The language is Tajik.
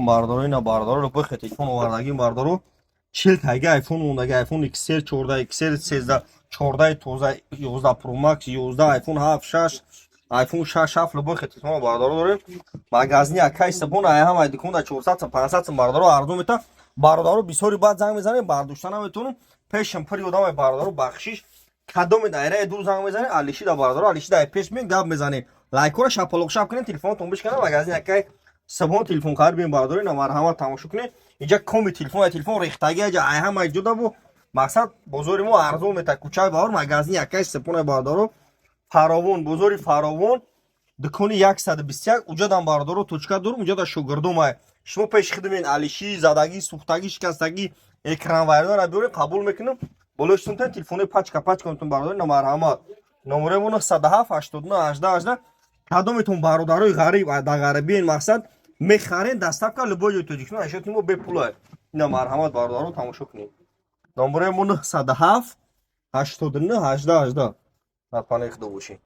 Алейкум, бародаро. Ина, бародаро, бихе телефон овардагим, бародаро. 40 тайга айфон мондаги, айфон XR 14, XR 13, 14 тоза, 11 Pro Max, 11, айфон 7, 6, айфон 6, 7, лубохе телефон, бародаро, дорем. Магазини акай Сабон ай ҳама дикон да 400, 500, бародаро, арзон мета. Бародаро, бисёри баъд занг мезанем, бардошта наметонам. Пешам пури одамай, бародаро, бахшиш. Кадоме дайраи дур занг мезанем, алиши да, бародаро, алиши да пеш меем, гап мезанем. Лайкора шапалоқ шап кунем, телефонотон бишканам, магазини акай Сабон телефон харид бем, бародаро, ина марҳамат, тамошо кунед. Инҷа коми телефон, ай телефон рехтаги, аҷа ай ҳама ҷода бу. Мақсад, бозори мо арзон мета. Кӯчаи Баҳор, магазини акай Сабон, бародаро, Фаровон, бозори Фаровон, дукони 121. Уҷадам, бародаро, точка дорум, уҷада шогирдомай. Шумо пеши хидмен алиши, задагӣ, сӯхтагӣ, шикастагӣ, экран вайронара биёред, қабул мекунам. Болои шутон телефони пачка пачка метон, бародаро, ина марҳамат. Номерои мо 907 89 18 18. Кадометон, бародарои ғариб, дар ғарибиен, мақсад, мехарен, доставка любой ҷои Тоҷикистон ашёти мо бепулай. Ина марҳамат, бародаро, тамошо кунед. Номерои мо 907 89 18 18. Дар паноҳи Худо бошед.